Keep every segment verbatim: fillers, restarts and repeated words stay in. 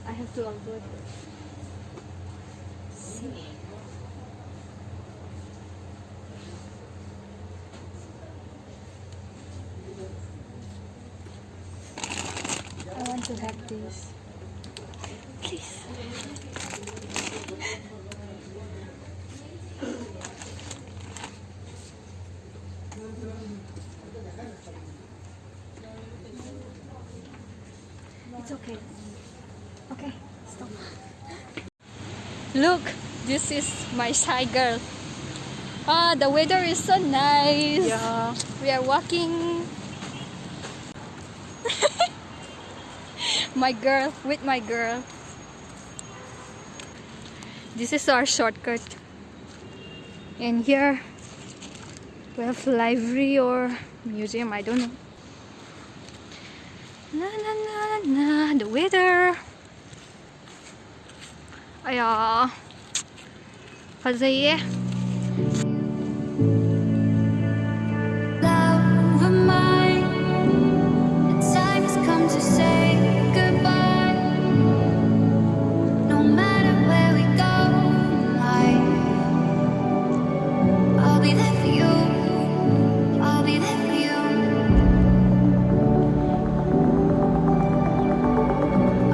I have to upload. See. I want to have this. Please. It's okay. Okay, stop. Look, this is my shy girl. Ah, the weather is so nice. Yeah. We are walking. My girl, with my girl. This is our shortcut. And here we have library or museum, I don't know. Na na na na, the weather. ꯑꯌꯥ, ꯐꯖꯩꯌꯦ꯫ Love of mine, the time has come to say goodbye. No matter where we go in life, I'll be there for you. I'll be there for you.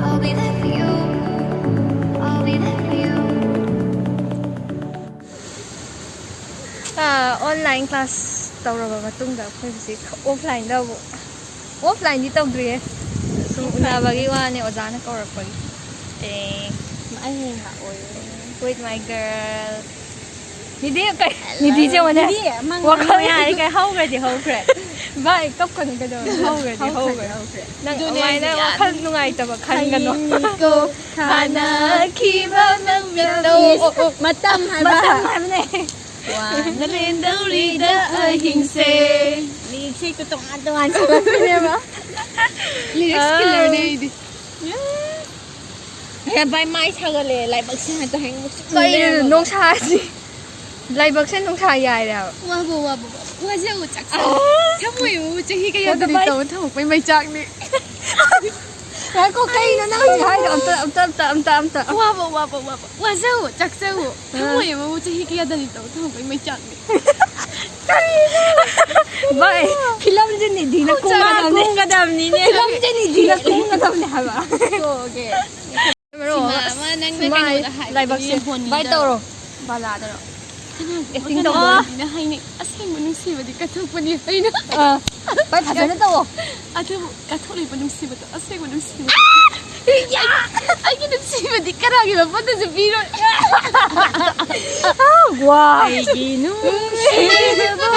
I'll be there for you. I'll be there for you. Ah, online class ꯇꯧꯔꯕ ꯃꯇꯨꯡꯗ ꯑꯩꯈꯣꯏ ꯍꯧꯖꯤꯛ offlineꯗ ꯑꯃꯨꯛ, offlineꯗꯤ ꯇꯧꯗ꯭ꯔꯤꯌꯦ, ꯁꯨꯝ ꯎꯅꯕꯒꯤ ꯋꯥꯅꯦ, ꯑꯣꯖꯥꯅ ꯀꯧꯔꯛꯄꯒꯤ꯫ ꯑꯦ, ꯑꯩ ꯍꯌꯦꯡ ꯂꯥꯛꯑꯣꯏꯌꯦ꯫ With my girl. ꯅꯤꯗꯤ ꯀꯩ-, ꯅꯤꯗꯤꯁꯦ ꯌꯦꯡꯉꯨꯅꯦ꯫ ꯅꯤꯗꯤ, ꯃꯥ ꯋꯥꯈꯜ ꯉꯥꯡꯉꯣ ꯌꯥꯔꯦ, ꯀꯩ ꯍꯧꯈ꯭ꯔꯗꯤ ꯍꯧꯈ꯭ꯔꯦ꯫ ꯚꯥꯏ, ꯀꯞꯀꯅꯨ ꯀꯩꯗꯧꯔꯒꯦ? ꯍꯧꯈ꯭ꯔꯗꯤ ꯍꯧꯈ꯭ꯔꯦ꯫ ꯍꯧꯈ꯭ꯔꯦ, ꯍꯧꯈ꯭ꯔꯦ꯫ ꯅꯪ ꯑꯗꯨꯅꯦ ꯑꯗꯨꯃꯥꯏꯅ ꯑꯩꯗꯤ ꯋꯥꯈꯜ ꯌꯥꯗꯦ꯫ ꯅꯨꯡꯉꯥꯏꯇꯕ ꯈꯟꯒꯅꯨ꯫ ꯍꯌꯦꯡꯅꯤꯀꯣ ꯈꯥꯅꯈꯤꯕ ꯅꯨꯃꯤꯠꯇꯣ꯫ ꯃꯇꯝ ꯍꯥꯏꯕ꯫ ꯃꯇꯝ ꯍꯥꯏꯕꯅꯦ꯫ ꯋꯥꯅ ꯂꯦꯟꯗꯧꯔꯤꯗ ꯑꯍꯤꯡꯁꯦ꯫ ꯃꯤꯁꯦ ꯇꯣꯉꯥꯟ ꯇꯣꯉꯥꯟ ꯁꯥꯒꯠꯇꯣꯏꯅꯦꯕ꯫ Lyrics killerꯅꯦ ꯑꯩꯗꯤ꯫ ꯑꯦ, ꯚꯥꯏ, ꯃꯥꯏ ꯁꯥꯒꯠꯂꯦ, ꯂꯥꯏꯕꯛꯁꯦ ꯉꯥꯛꯇ ꯍꯌꯦꯡ ꯑꯃꯨꯛ ꯆꯨꯝꯅ ꯀꯩꯅꯣ, ꯂꯩꯔꯝꯃꯕ꯫ ꯅꯨꯡꯁꯥꯁꯤ, ꯂꯥꯏꯕꯛꯁꯦ ꯅꯨꯡꯁꯥ ꯌꯥꯏꯔꯦ ꯍꯥꯏꯕ꯫ ꯋꯥꯕ, ꯋꯥꯕ, ꯋꯥꯕ꯫ ꯋꯥꯖꯧ, ꯆꯥꯛꯆꯧ꯫ ꯑꯥ꯫ ꯊꯃꯣꯏ ꯑꯃꯕꯨ ꯆꯍꯤ ꯀꯌꯥ ꯑꯣ, delete ꯚꯥꯏ꯫ ꯇꯧꯔ ꯊꯝꯃꯛꯄꯩ ꯃꯩꯆꯥꯛꯅꯤ꯫ ꯉꯥꯏꯈꯣ, ꯀꯩꯅꯣ ꯅꯪ ꯍꯧꯖꯤꯛ ꯍꯥꯏꯗꯣ? ꯑꯝꯇ, ꯑꯝꯇ, ꯑꯝꯇ, ꯑꯝꯇ, ꯑꯝꯇ꯫ ꯋꯥꯕ ꯋꯥꯕ ꯋꯥꯕ ꯋꯥꯖꯧ ꯆꯥꯛꯆꯧ꯫ ꯊꯃꯣꯏ ꯑꯃꯕꯨ ꯆꯍꯤ ꯀꯌꯥꯗꯅꯤ ꯇꯧ ꯊꯝꯕꯩ ꯃꯩꯆꯥꯛꯅꯤ꯫ ꯚꯥꯏ, ꯐꯤꯂꯝꯁꯦ ꯅꯤꯙꯤꯅ ꯀꯨꯝꯒꯗꯕꯅꯤ꯫ ꯀꯨꯝꯒꯗꯕꯅꯤꯅꯦ꯫ ꯐꯤꯂꯝꯁꯦ ꯅꯤꯙꯤꯅ ꯀꯨꯝꯒꯗꯕꯅꯤ ꯍꯥꯏꯕ꯫ ꯁꯤꯃꯥ ꯑꯃ ꯅꯪꯅ ꯀꯩꯅꯣꯗ ꯍꯥꯏꯕ ꯂꯥꯏꯕꯛꯁꯦ꯫ ꯌꯦꯡꯕꯣꯟꯅꯤꯗ꯫ ꯚꯥꯏ ꯇꯧꯔꯣ꯫ ꯀꯅꯥꯒꯨꯝꯕ Acting ꯀꯅꯥꯒꯨꯝꯕ ꯇꯧꯕ꯫ ꯃꯤꯅ ꯍꯥꯏꯅꯩ ꯑꯁꯦꯡꯕ ꯅꯨꯡꯁꯤꯕꯗꯤ ꯀꯠꯊꯣꯛꯄꯅꯤ ꯍꯥꯏꯅ꯫ ꯑꯥ, ꯚꯥꯏ ꯐꯖꯅ ꯇꯧꯑꯣ꯫ ꯑꯗꯨꯕꯨ ꯀꯠꯊꯣꯛꯂꯤꯕ ꯅꯨꯡꯁꯤꯕꯗꯣ ꯑꯁꯦꯡꯕ ꯅꯨꯡꯁꯤꯕꯗꯣ ꯑꯩꯒꯤ ꯅꯨꯡꯁꯤꯕꯗꯤ ꯀꯅꯥꯒꯤ ꯃꯐꯝꯗꯁꯨ ꯄꯤꯔꯣꯏ꯫ ꯋꯥ꯫ ꯑꯩꯒꯤ ꯅꯨꯡꯁꯤꯕꯕꯨ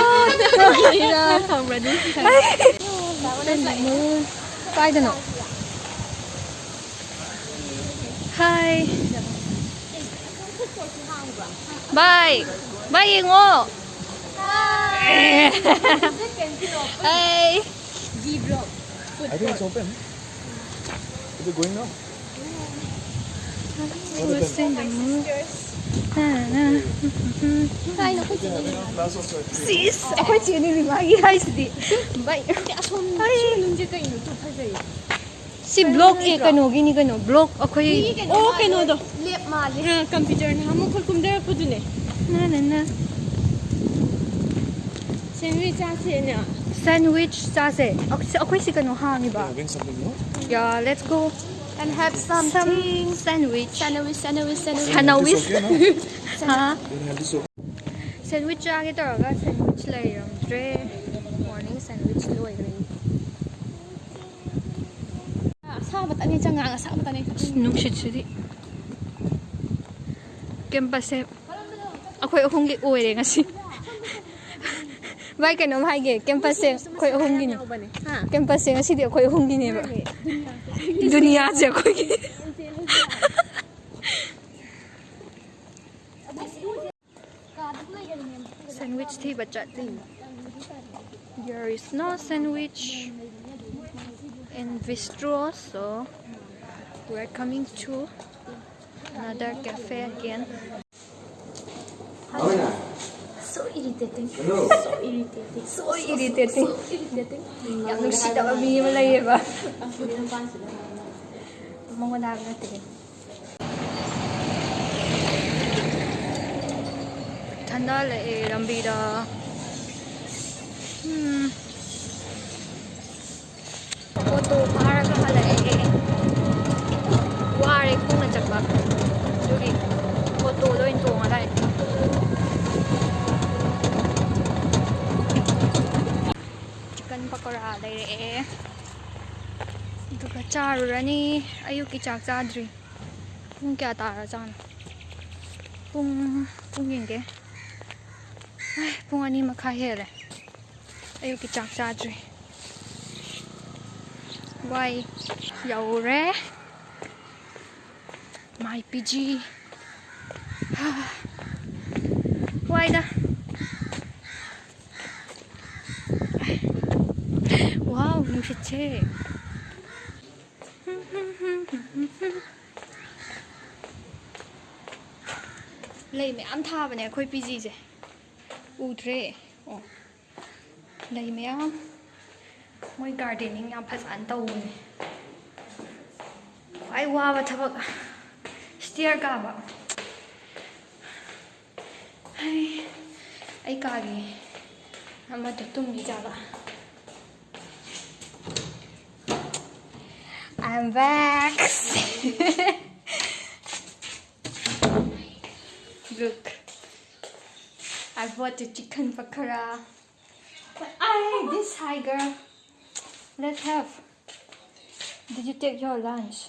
ꯅꯪꯒꯤꯔ ꯈꯪꯕ꯭ꯔꯗꯤ꯫ ꯀꯥꯏꯗꯅꯣ? ꯍꯥꯏ꯫ ꯚꯥꯏ, ꯚꯥꯏ ꯌꯦꯡꯉꯣ꯫ ꯍꯥꯏ꯫ I think it's open. Is it going now? ꯁꯤꯁ, ꯑꯩꯈꯣꯏ ꯆꯦꯅꯤ ꯃꯥꯒꯤ ꯍꯥꯏꯁꯤꯗꯤ꯫ ꯚꯥꯏ꯫ ꯑꯁꯣꯝ ꯃꯅꯨꯡꯁꯦ ꯀꯩꯅꯣ ꯇꯨ ꯐꯖꯩ꯫ ꯁꯤ ꯕ꯭ꯂꯣꯛ ꯑꯦ ꯀꯩꯅꯣꯒꯤꯅꯤ ꯀꯩꯅꯣ, ꯕ꯭ꯂꯣꯛ ꯑꯩꯈꯣꯏ꯫ ꯑꯣ ꯀꯩꯅꯣꯗꯣ ꯂꯦꯞ ꯃꯥꯜꯂꯦ꯫ ꯀꯝꯄ꯭ꯌꯨꯇꯔ ꯅꯍꯥꯟꯃꯨꯛ ꯑꯩꯈꯣꯏ ꯀꯨꯝꯊꯔꯛꯄꯗꯨꯅꯦ꯫ ꯅ, ꯅ, ꯅ꯫ ꯁꯦꯟꯋꯤꯆ ꯆꯥꯁꯦꯅ꯫ ꯁꯦꯟꯋꯤꯆ ꯆꯥꯁꯦ꯫ ꯑꯩꯈꯣꯏ ꯁꯤ ꯀꯩꯅꯣ ꯍꯥꯡꯉꯤꯕ꯫ Having something new? Yeah, let's go. And have Some something. Sandwich. Sandwich, sandwich, sandwich. Sandwich. This okay, no? ꯍꯥ? Then have this okay. Sandwich ꯆꯥꯒꯦ ꯇꯧꯔꯒ ꯁꯦꯟꯋꯤꯆ ꯂꯩꯔꯝꯗ꯭ꯔꯦ꯫ ꯃꯣꯔꯅꯤꯡ ꯁꯦꯟꯋꯤꯆ ꯂꯣꯏꯈ꯭ꯔꯦ꯫ ꯑꯁꯥꯕꯇꯅꯦ ꯆꯉꯥꯡ ꯑꯁꯥꯕꯇꯅꯦ꯫ ꯑꯁ, ꯅꯨꯡꯁꯤꯠꯁꯤꯗꯤ꯫ ꯀꯦꯝꯄꯁꯁꯦ ꯑꯩꯈꯣꯏ ꯑꯍꯨꯝꯒꯤ ꯑꯣꯏꯔꯦ ꯉꯁꯤ꯫ ꯚꯥꯏ ꯀꯩꯅꯣꯝ ꯍꯥꯏꯒꯦ, ꯀꯦꯝꯄꯁꯁꯦ ꯑꯩꯈꯣꯏ ꯑꯍꯨꯝꯒꯤꯅꯦ꯫ ꯍꯥ? ꯀꯦꯝꯄꯁꯁꯦ ꯉꯁꯤꯗꯤ ꯑꯩꯈꯣꯏ ꯑꯍꯨꯝꯒꯤꯅꯦꯕ꯫ ꯗꯨꯅꯤꯌꯥꯁꯦ ꯑꯩꯈꯣꯏꯒꯤ꯫ ꯁꯦꯟꯋꯤꯆ ꯊꯤꯕ ꯆꯠꯂꯤ꯫ There is no sandwich in bistro, so we're coming to another cafe again. So Irritating. So irritating. So irritating. So irritating. ꯌꯥꯝ ꯅꯨꯡꯁꯤꯗꯕ ꯃꯤ ꯑꯃ ꯂꯩꯌꯦꯕ꯫ ꯃꯉꯣꯟꯗ ꯍꯥꯏꯕ ꯅꯠꯇꯦ꯫ ꯏꯊꯟꯗ ꯍꯜꯂꯛꯑꯦ ꯂꯝꯕꯤꯗ꯫ ꯎꯝ꯫ ꯑꯣꯇꯣ ꯐꯥꯔꯒ ꯍꯜꯂꯛꯑꯦ꯫ ꯋꯥꯔꯦ ꯈꯣꯡꯅ ꯆꯠꯄ꯫ ꯑꯗꯨꯒꯤ ꯑꯣꯇꯣꯗ ꯑꯣꯏꯅ ꯇꯣꯡꯉ ꯂꯥꯛꯑꯦ꯫ ꯆꯤꯀꯟ ꯄꯀꯣꯔꯥ ꯂꯩꯔꯛꯑꯦ꯫ ꯑꯗꯨꯒ ꯆꯥꯔꯨꯔꯅꯤ꯫ ꯑꯌꯨꯛꯀꯤ ꯆꯥꯛ ꯆꯥꯗ꯭ꯔꯤ꯫ ꯄꯨꯡ ꯀꯌꯥ ꯇꯥꯔꯖꯥꯠꯅꯣ? ꯄꯨꯡ, ꯄꯨꯡ ꯌꯦꯡꯒꯦ꯫ ꯑꯦ, ꯄꯨꯡ ꯑꯅꯤ ꯃꯈꯥꯏ ꯍꯦꯜꯂꯦ꯫ ꯑꯌꯨꯛꯀꯤ ꯆꯥꯛ ꯆꯥꯗ꯭ꯔꯤ꯫ ꯋꯥꯏ꯫ ꯌꯧꯔꯦ꯫ My P G. ꯍꯥ꯫ ꯋꯥꯏꯗ꯫ Wow, ꯅꯨꯡꯁꯤꯠꯁꯦ꯫ ꯂꯩ ꯃꯌꯥꯝ ꯊꯥꯕꯅꯦ ꯑꯩꯈꯣꯏ ꯄꯤ ꯖꯤꯁꯦ꯫ ꯎꯗ꯭ꯔꯦ꯫ ꯑꯣ꯫ ꯂꯩ ꯃꯌꯥꯝ꯫ ꯃꯣꯏ gardening ꯌꯥꯝ ꯐꯖꯅ ꯇꯧꯕꯅꯦ꯫ ꯈ꯭ꯋꯥꯏ ꯋꯥꯕ ꯊꯕꯛ stair ꯀꯥꯕ꯫ ꯍꯩ, ꯑꯩ ꯀꯥꯒꯤ ꯑꯃꯗꯣ ꯇꯨꯝꯃꯤ ꯖꯥꯠꯂꯥ? I'm back. Look, I bought the chicken pakora. But I, this high girl. Let's have. Did you take your lunch?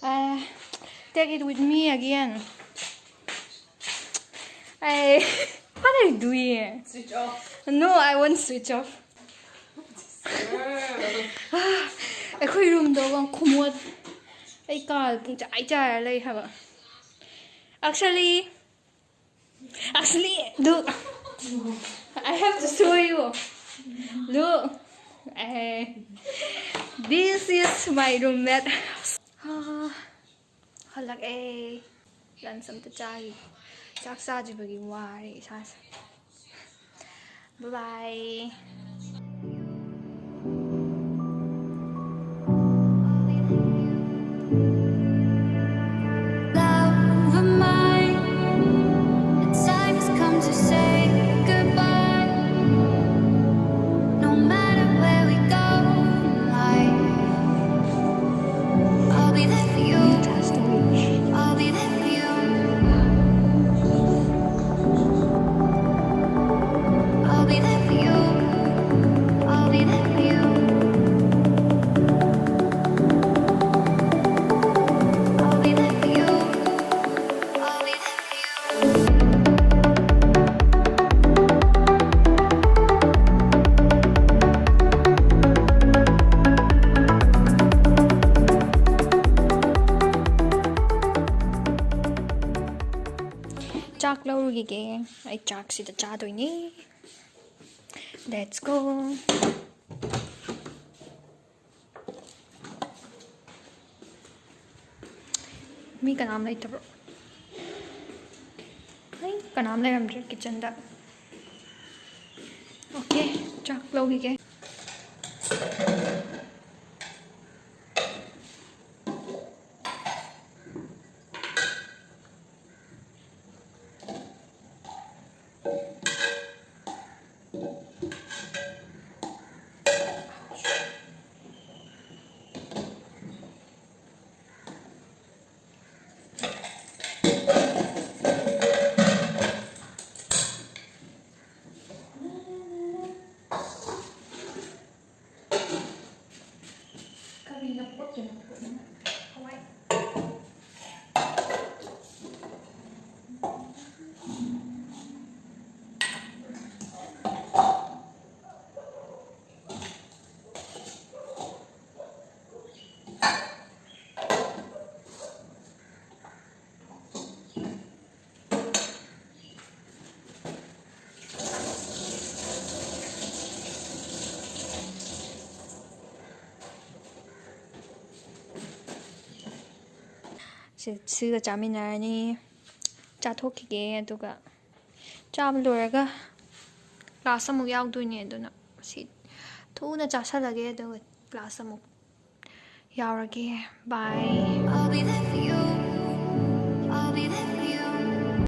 Uh, take it with me again. I, what are you doing? Switch off. No, I won't switch off. ꯑꯩꯈꯣꯏ ꯔꯨꯝꯗꯣ ꯈꯨꯃꯣꯠ, ꯑꯩ ꯀꯥ ꯄꯨꯡꯆꯥꯏ ꯆꯥꯏꯔ ꯂꯩ ꯍꯥꯏꯕ꯫ Actually, actually, look, I have to show you. Look, eh, this is my roommate. ꯍꯜꯂꯛꯑꯦ꯫ Lunch ꯑꯝꯇ ꯆꯥꯈꯤꯒꯦ꯫ ꯆꯥꯛ ꯆꯥꯗ꯭ꯔꯤꯕꯒꯤ ꯋꯥꯔꯦ ꯏꯁꯥꯁꯦ꯫ Bye bye. Love of mine, the time has come to say goodbye. No matter where we go in life, I'll be there for you. I'll be there for you. I'll be there for you. I'll be there for you. I'll be there for you. I'll be there for you. ꯆꯥꯛ ꯂꯧꯔꯨꯈꯤꯒꯦ꯫ ꯑꯩ ꯆꯥꯛꯁꯤꯗ ꯆꯥꯗꯣꯏꯅꯤ꯫ Let's go. ꯃꯤ ꯀꯅꯥꯝ ꯂꯩꯇꯕ꯭ꯔꯣ? ꯑꯩ ꯀꯅꯥꯝ ꯂꯩꯔꯝꯗ꯭ꯔꯦ ꯀꯤꯠꯆꯟꯗ꯫ Okay, ꯆꯥꯛ ꯂꯧꯈꯤꯒꯦ꯫ ꯀꯔꯤꯅ ꯄꯣꯠꯀꯤꯅꯣ ꯄꯣꯠꯅꯤꯅ ꯍꯋꯥꯏ꯫ ꯁꯤ, ꯁꯤꯒ ꯆꯥꯃꯤꯟꯅꯔꯅꯤ꯫ ꯆꯥꯊꯣꯛꯈꯤꯒꯦ꯫ ꯑꯗꯨꯒ ꯆꯥꯕ ꯂꯣꯏꯔꯒ ꯀ꯭ꯂꯥꯁ ꯑꯃꯨꯛ ꯌꯥꯎꯗꯣꯏꯅꯦ꯫ ꯑꯗꯨꯅ ꯁꯤ ꯊꯨꯅ ꯆꯥꯁꯜꯂꯒꯦ, ꯑꯗꯨꯒ ꯀ꯭ꯂꯥꯁ ꯑꯃꯨꯛ ꯌꯥꯎꯔꯒꯦ꯫ ꯕꯥꯏ꯫ I'll be there for you. I'll be there for